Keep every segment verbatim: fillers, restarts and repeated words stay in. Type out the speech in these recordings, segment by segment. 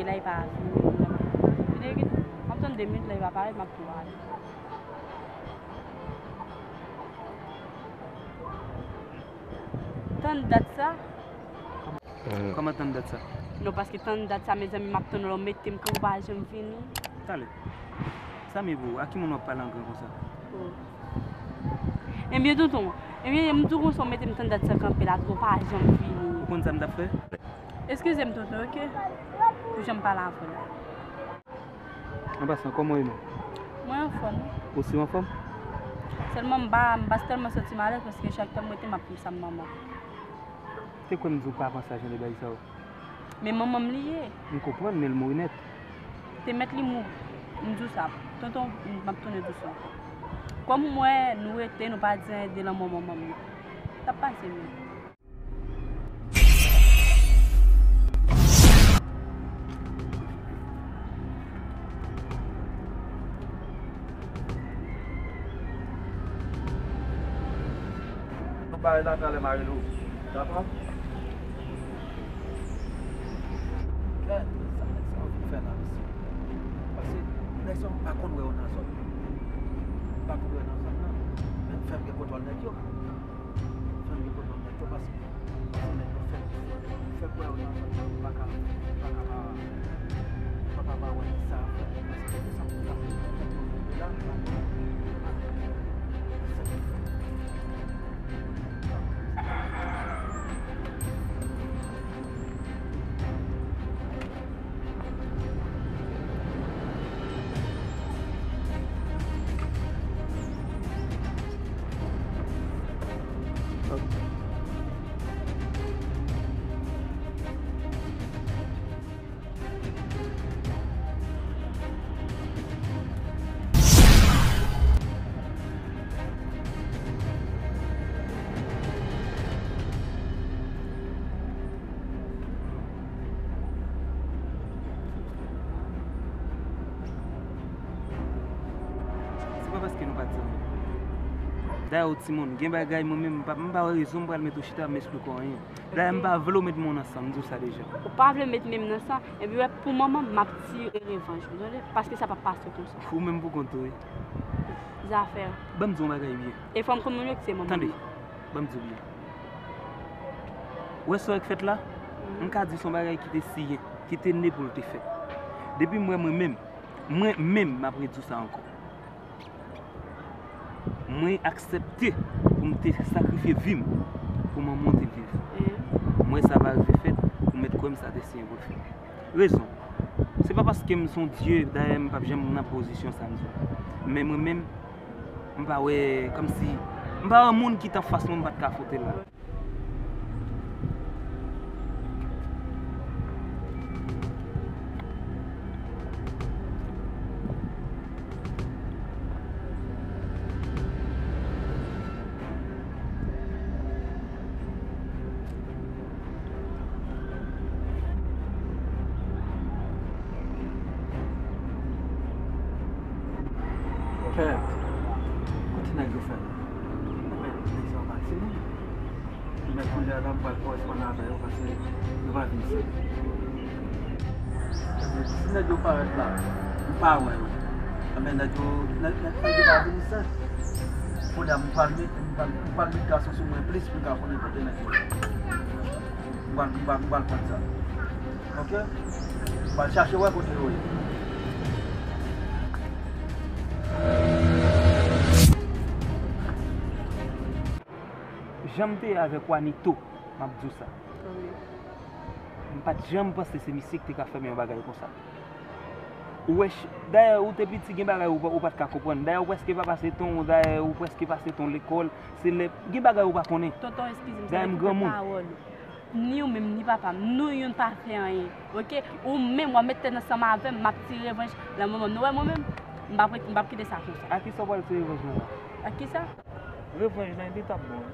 E la, li pa vini. Vini, vini. M ap tann de minit, la, li pa parèt, m ap tou ale. Tann dat sa. Kòman tann dat sa? Non, paske tann dat sa, mezanmi, m ap tann lè w mete m, ke w pa janm vini. Talè. Sa m ye pou ou? A ki moun w ap pale an gran konsa? Oh. Ebyen, tonton, ebyen, m di w konsa, w mete m tann dat sa kanpe la, ke w pa janm vini. Ou konn sa m t ap fè? Eskize m, tonton, oke? Pou jan m pale avè w la. An pasan, kòman w ye menm? Mwen anfòm, wi. Ou si w anfòm? Sèlman m pa, m pa tèlman santi m alèz paske chak tan m rete m ap panse a manman m. Te kwè m di w pa panse a jan de bagay sa yo? Men manman m li ye. M konprann, men l mouri nèt. Te mèt li mouri. M di w sa. Tonton, m ap tounen di w sa ankò. Kòm m wè nou rete, nou pa di anyen de lanmò manman m nan. T ap pase byen. Nou bay la talè mari nou. Dakò? Gad sa nèg sa yo vin fè la, mesye. Paske nèg sa yo pa konn wè yo nan zòn. Pa konn wè yo nan zòn nan. Men fè m gen kontwòl nèg yo. Fè m gen kontwòl nèg yo paske Paske nèg yo fè, fè kwè yo nan zòn nan, yo pa ka, yo pa ka pa, yo pa ka pa wè kisa fè, paske yo sa pou ta fè. Yo la, yo pa konn, yo pa konn. Se pa paske nou pa di anyen. Dayè, ou timoun, gen bagay mwen menm, m pa, m pa wè rezon m pral mete w chita ap m esplike w anyen. Dayè, m pa vle w met men w nan san, m di w sa deja. Ou pa vle met men m nan san, epi wè, pou manman m, m ap tire revanj, ou tande? Paske sa p ap pase konsa. Ou menm pou kont ou, wi. Zafè. Ban m di w yon bagay byen. E fò m konn moun yo ki se manman m. Tande, ban m di w byen. Wè sa w wè k fèt la? Mhm. M ka di se yon bagay ki te siyen, ki te ne pou l te fèt. Depi m wè mwen menm, mwen menm, m ap redi w sa ankò. Mwen aksepte pou m te sakrifye vi m pou manman w te viv. Mhm. M wè sa pa rive fèt, ou mèt kwè m sa te siyen pou l fèt. Rezon. Se pa paske m se yon dye, dayè m p ap janm nan pozisyon sa m di w. Men mwen menm, m pa wè, kòmsi, m pa wè moun ki t anfas mwen, m pa t ka afwonte l la. Kèt, kote nèg yo fè la? Ebyen, nèg sa yo pa timoun. Men kounye a la, m pral koresponn avè yo, paske yo pa vin isit. Ebyen, si nèg yo parèt la, m pa wè yo. Ebyen, nèg yo, nèg, nèg, nèg yo pa vin isit. Kounye a, m pral met, m pral, m pral met gason sou mwen plis pou m ka konnen kote nèg yo ye. M pral, m pral, m pral pran sa. Oke? M pral chache wè kote yo ye. Jan m te ye avèk Wanito, m ap di w sa. Wi. M pa t janm panse se misye ki te ka fè m yon bagay konsa. Ou wè, ch-, dayè, ou te piti, gen bagay ou pa, ou pa t ka konprann. Dayè, ou prèske pa pase ton, dayè, ou prèske pase ton lekòl. Se lè, gen bagay ou pa konnen. Tonton, eskize m, se lè m pèp pawòl ou. Ni ou menm, ni papa m, nou youn pa fè anyen, oke? Ou menm, w ap met tèt ansanm avè m, m ap tire revanj nan manman m. Nou wè mwen menm, m p ap ret, m p ap kite sa konsa. A kisa w pral tire revanj nan la? A kisa? Revanj lan, li t ap bon, wi.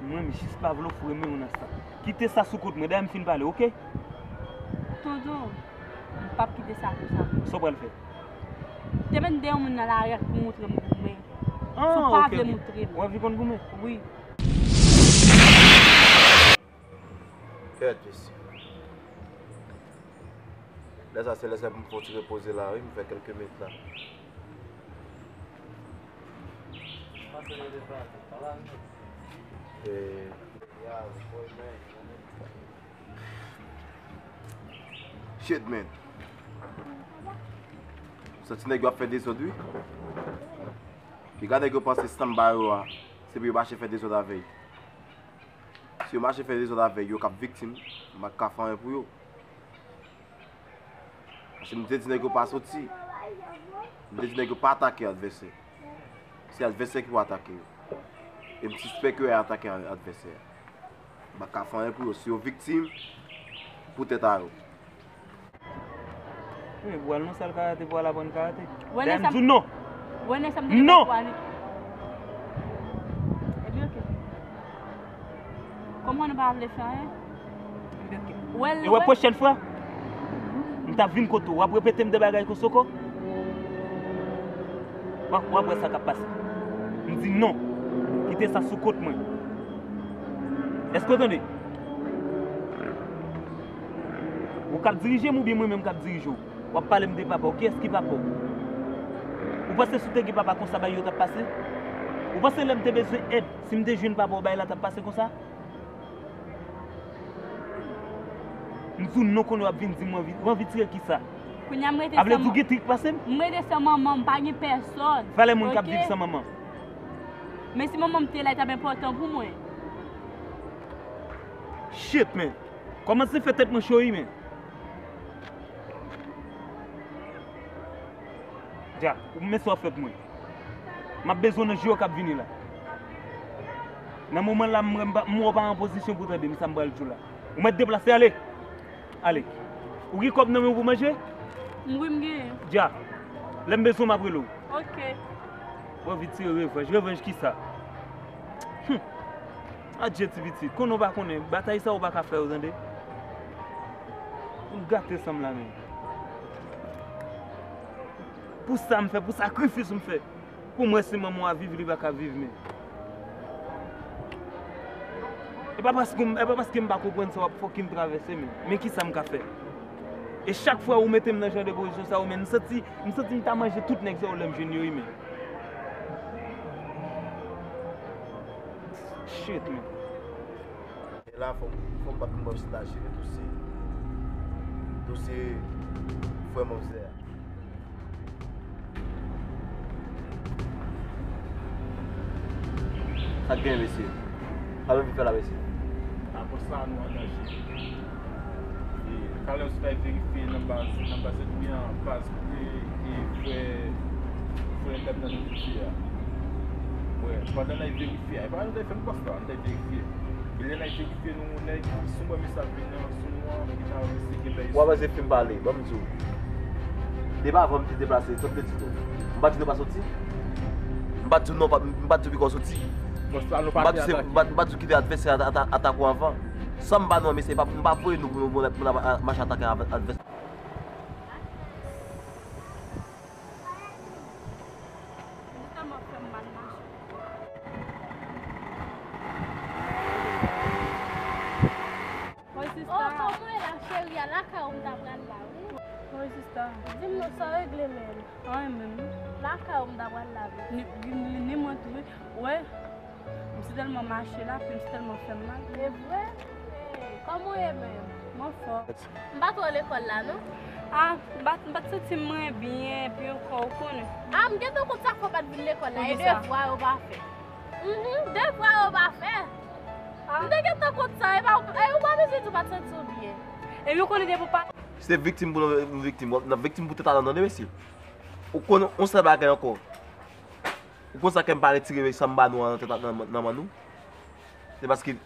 Mwen, m jis pa vle w foure men w nan sa. Kite sa sou kont mwen, dayè m fin pale, oke? Tonton, m p ap kite sa konsa. Sa w pral fè? Te vin de yon moun nan lari a ki montre m goumen. Si w pa vle montre m. W anvi konn goumen? Wi. Kèt, mesye. Lè sa se lè sa pou m fè yon ti repoze la, wi, m fè kèlke minit la. E, shit, man. Sa ti nèg yo ap fè dezòd, wi. Piga nèg yo panse stand by yo a, se pou yo mache fè dezòd avè l. Si yo mache fè dezòd avè yo k ap viktim, m pa ka fè anyen pou yo. Paske m te di nèg yo pa soti. M te di nèg yo pa atake advèsè. Se advèsè ki pou atake yo. E m sispèk yo atake advèsè a. M pa ka fè anyen pou yo. Si yo viktim, pou tèt a yo. Wi, pou al nan sal karate, pou al aprann karate. Dayè m di w non. Non. Ebyen, oke. Kòman nou pa vle fè anyen? Ebyen, oke. E wè, pwochèn fwa, m t ap vin kote w, w ap repete m de bagay konsa ankò. W ap, w ap wè sa k ap pase. M di non. Kite sa sou kont mwen. Èske w tande? Ou k ap dirije m oubyen mwen menm k ap dirije w? W ap pale m de papa w. Kiyès ki papa w? Ou panse si w te gen papa konsa bagay yo t ap pase? Ou panse lè m te bezwen èd, si m te jwenn papa w bagay la t ap pase konsa? M di w non kounye w ap vin di m w anvi, w anvi tire kisa? Kounye a m rete san manman. A vle di w gen trik pase m? M rete san manman, m pa gen pèsòn. Valè moun k ap viv san manman. Men si manman m te la, li t ap enpòtan pou mwen. Shit, man. Kòmanse fè tèt mwen cho wi, men. Dja, ou men sa w ap fè pou mwen. M ap bezwen w nan jou yo k ap vini la. Nan moman la, m wè m pa, m wè w pa an pozisyon pou tande m sa m pral di w la. Ou mèt deplase, ale. Ale. Ou gen kòb nan men w pou manje? Wi, m genyen. Dja. Lè m bezwen w, m ap rele w. Oke. Ou anvi tire revanj. Revanj kisa? Hum. Adje ti pitit, konnen w pa konnen, batay sa ou pa ka fè yo, tande. Ou gate san m la menm. Pou sa m fè, pou sakrifis m fè. Pou m wè si manman w ap viv, li pa ka viv, men. E pa paske m, e pa paske m pa konprann sa w ap fucking travèse, men. Men kisa m ka fè? E chak fwa ou mete m nan jan de pozisyon sa yo, men, m santi, m santi m ta manje tout nèg sa yo lè m jwenn yo, wi, men. Shit, man. E la, fò m, fò m bat pou m ba w chita jere dosye, dosye frè manzè a. Sa k gen, mesye? Sa nou vin fè la, mesye? Apre sa, nou angaje. E, talè, si w ta verifye nan baz, nan baz, ebyen, baz, e, e, frè, frè dam nan nou te fè a. Wè, pandan n ap verifye a, e pa nou te fè m bòs la, nou te verifye. E lè n ap verifye, nou, nèg, sou mwen, mesye ap vin nan, sou nou an, ki ta wè si gen bèy. W ap pase fin pale, ban m di w. Depi avan m te deplase, sa m te di nou? M pa di nou pa soti? M pa di w non, pa, m pa di w poko soti? Bòs la, nou pa te atake. M pa, m pa di w kite advèsè a ata-, atake w avan. Sa m pa non, mesye, pa, m pa voye nou pou nou, pou nou ap mache atake advèsè. Li tèlman fè m mal mache. Oi, sista. Oh, kòman w ye la, cheri a? Lakay ou m ta pral la, wi. Oi, sista. Di m non, sa w regle menm? Anyen menm. Lakay ou m ta pral la, wi. Ni, ni, ni mwen tou, wi. Wè. M si tèlman mache la, pi m si tèlman fè m mal. E vre? Hey, kòman w ye menm? M anfòm. M pa twò lekòl la, non. A, m pa, m pa t santi mwen byen, epi ankò, ou konnen. A, m gentan konn sa k fè w pa t vin lekòl la, e devwa yo pa fè. Mhm, devwa yo pa fè. A. M te gentan konn sa, e pa, e ou pa bezwen di w pa t santi w byen. Epi ou konnen depi w pa. Se viktim pou nou, nou viktim. W ap nan viktim pou tèt a nan, tande, mesye. Ou konnen yon sèl bagay ankò. Ou konn sa k fè m pa retire sa m ba nou an nan tèt, nan, nan men nou? Se paske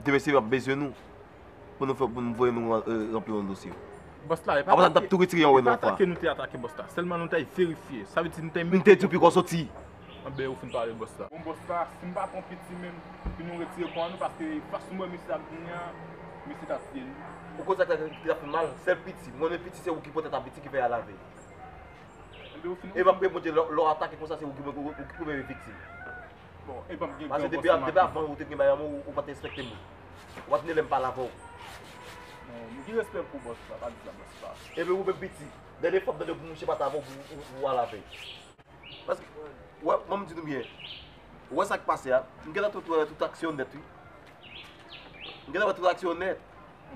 demen se yo ap bezwen nou pou nou fè, pou nou voye nou, e, ranpli yon dosye. Bòs la, e pa atake, atake nou te atake bòs la. Sèlman nou t al verifye. Sa vle di nou te. M te di w poko soti. Anben, ou fin pale bòs la. Bon, bòs la, si m pa twonpe ti menm, pou nou retire kò nou, paske fason mwen misye ap vini an, misye t ap tiye nou. Ou konn sa k te ap fè m mal? Sèl piti. Mwen menm piti, se ou ki pòte ta piti ki fè y al avè. E m ap priye Bondye, lè, lè w atake konsa, se ou ki, ou, ou ki premye viktim. Bon, e pa m gen gran bòs nan maten. Paske depi, depi avan ou te gen bagay, ou, ou pa t respekte m. Ou pa t tande lè m pale avè w. Ki respè pou bòs la, pa di sa bòs la. Epi ou menm piti, dènye fwa m tande pou mouche pa t avè w pou ou al avè l. Paske, wè, ban m di nou byen. Ou wè sa k pase a? M gentan tout wè tout aksyon nèt, wi. M gentan wè tout aksyon nèt.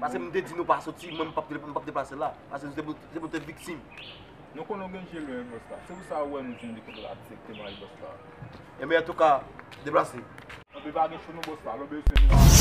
Paske m te di nou pa soti, mwen m p ap deplase la. Paske se pou se pou te viktim. Nou konnen w gen je lwen bòs la. Se pou sa ou wè nou di nou dekote la direkteman avèk bòs la. Ebyen, antouka, deplase. Anpe pa gen cho non bòs la, lè w bezwen nou.